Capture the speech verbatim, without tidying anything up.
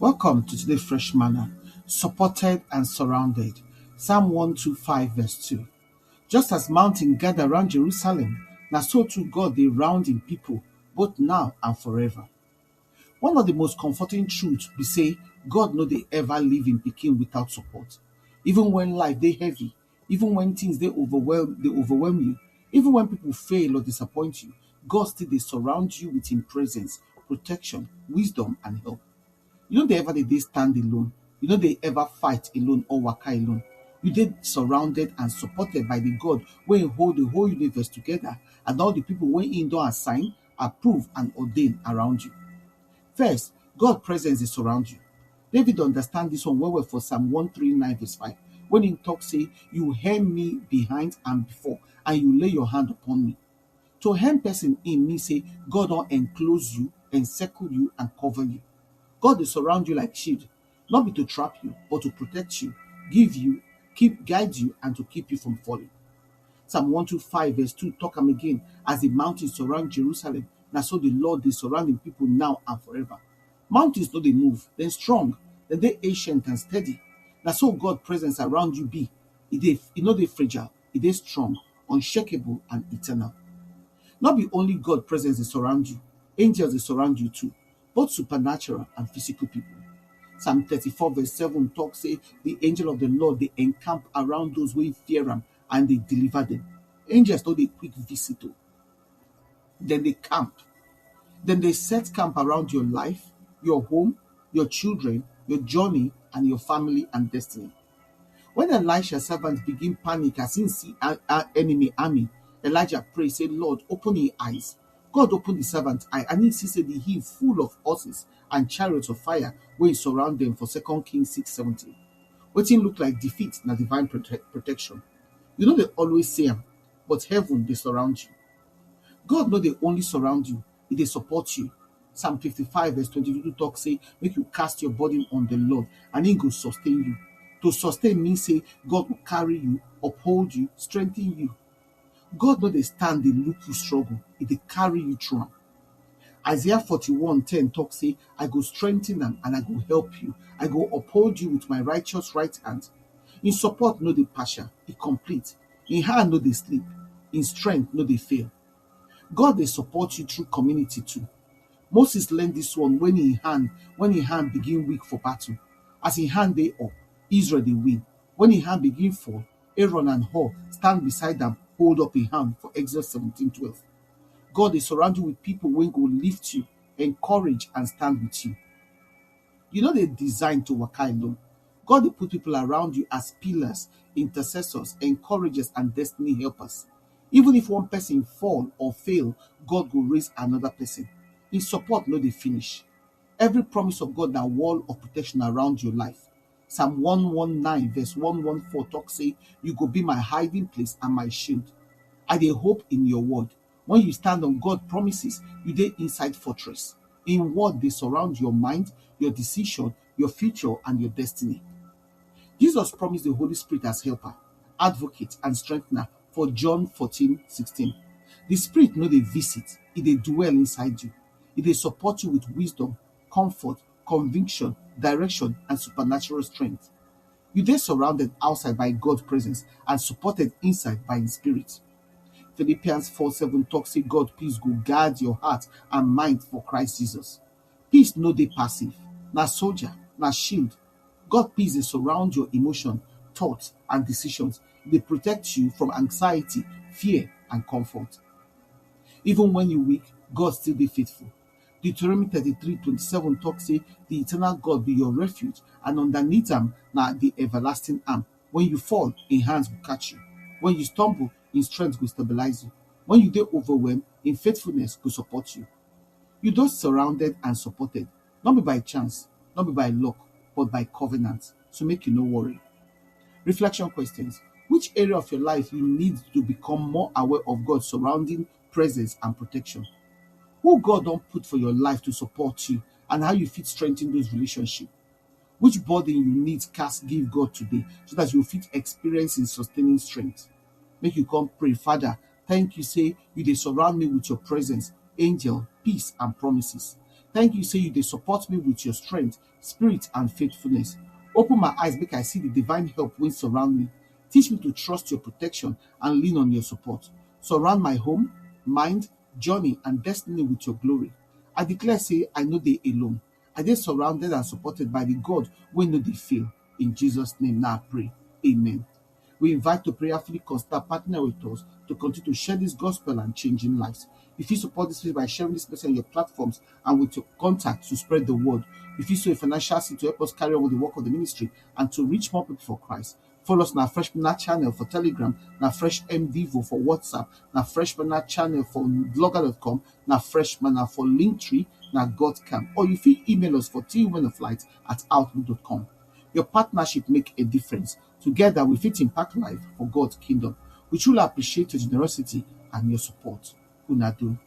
Welcome to today's Fresh Manna, supported and surrounded. Psalm one two five verse two. Just as mountain gather round Jerusalem, na so too God dey round im people, both now and forever. One of the most comforting truths be say God no dey ever leave im pikin without support. Even when life dey heavy, even when things dey overwhelm dey overwhelm you, even when people fail or disappoint you, God still dey surround you with im presence, protection, wisdom and help. You no dey ever dey dey stand alone. You no dey ever fight alone or waka alone. You dey surrounded and supported by the God wey hold the whole universe together and all the people wey im don assign, approve and ordain around you. First, God presence dey surround you. David understand this one well well for Psalm one three nine verse five, when im talk say, "You hem me behind and before, and you lay your hand upon me." To hem person in mean say God don enclose you, encircle you and cover you. God dey surround you like shield, not be to trap you, but to protect you, give you, keep guide you and to keep you from falling. Psalm one two five verse two talk am again, "As the mountains surround Jerusalem, na so the Lord dey surround im people now and forever." Mountains no dey move, dem strong, dem dey ancient and steady. Na so God presence around you be. E dey, e no dey fragile, e dey strong, unshakable and eternal. No be only God presence dey surround you, angels dey surround you too, both supernatural and physical people. Psalm thirty-four verse seven talk say the angel of the Lord dey encamp around those wey fear am and dey deliver them. Angels no dey quick visit o. Dem dey camp. Dem dey set camp around your life, your home, your children, your journey and your family and destiny. When Elisha servant begin panic as im see a- a- enemy army, Elijah pray say, "Lord, open im eyes." God open the servant eye and he see say the hill full of horses and chariots of fire wey surround them for Second Kings six seventeen. Wetin look like defeat na divine prote- protection. You no dey always see am, but heaven dey surround you. God no dey only surround you, e dey support you. Psalm fifty-five verse twenty-two talk say, "Make you cast your burden on the Lord and he go sustain you." To sustain mean say God go carry you, uphold you, strengthen you. God no dey stand dey look you struggle, e dey carry you through am. Isaiah forty-one ten talk say, "I go strengthen am and I go help you. I go uphold you with my righteous right hand." Im support no dey partial, e complete. Im hand no dey sleep, im strength no dey fail. God dey support you through community too. Moses learn this one when im hand when im hand begin weak for battle. As im hand dey up, Israel dey win. When im hand begin fall, Aaron and Hur stand beside am, hold up im hand for Exodus seventeen twelve. God dey surround you with people wey go lift you, encourage and stand with you. You no dey design to waka alone. God dey put people around you as pillars, intercessors, encouragers and destiny helpers. Even if one person fall or fail, God go raise another person. Im support no dey finish. Every promise of God na wall of protection around your life. Psalm one one nine verse one one four talk say, "You go be my hiding place and my shield." I dey hope in your word. When you stand on God promises, you dey inside fortress. Im word dey surround your mind, your decision, your future and your destiny. Jesus promise the Holy Spirit as helper, advocate and strengthener for John fourteen sixteen. The Spirit no dey visit, e dey dwell inside you. E dey support you with wisdom, comfort, conviction, direction and supernatural strength. You dey surrounded outside by God presence and supported inside by Im Spirit. Philippians four seven talk say God peace go guard your heart and mind for Christ Jesus. Peace no dey passive, na soldier, na shield. God peace dey surround your emotion, thoughts and decisions, dey protect you from anxiety, fear and comfort. Even when you weak, God still dey faithful. Deuteronomy thirty-three twenty-seven talk say, "The eternal God be your refuge, and underneath am na the everlasting arm. When you fall, im hands go catch you. When you stumble, im strength go stabilize you. When you dey overwhelmed, im faithfulness go support you." You dey surrounded and supported, not be by chance, not be by luck, but by covenant. So make you no worry. Reflection questions. Which area of your life you need to become more aware of God's surrounding presence and protection? Who God don put for your life to support you and how you fit strengthen those relationships? Which burden you need cast give God today so that you fit experience Im sustaining strength? Make you come pray, "Father, thank you say you dey surround me with your presence, angel, peace and promises. Thank you say you dey support me with your strength, spirit and faithfulness. Open my eyes make I see the divine help wey surround me. Teach me to trust your protection and lean on your support. Surround my home, mind, journey and destiny with your glory. I declare say I no dey alone. I dey surrounded and supported by the God wey no dey fail. In Jesus' name now I pray. Amen. We invite to prayerfully consider partner with us to continue to share this gospel and changing lives. If you support this message by sharing this message on your platforms and with your contacts to spread the word, if you sow a financial seed to help us carry on with the work of the ministry and to reach more people for Christ, follow us on our Fresh Manna channel for Telegram, na Fresh M Devo for WhatsApp, na Fresh Manna channel for blogger dot com, na Fresh Manna for Linktree, na God Camp. Or you fit email us for T Women of Light at outlook dot com. Your partnership make a difference. Together, we fit impact life for God's kingdom. We truly appreciate your generosity and your support. Una do.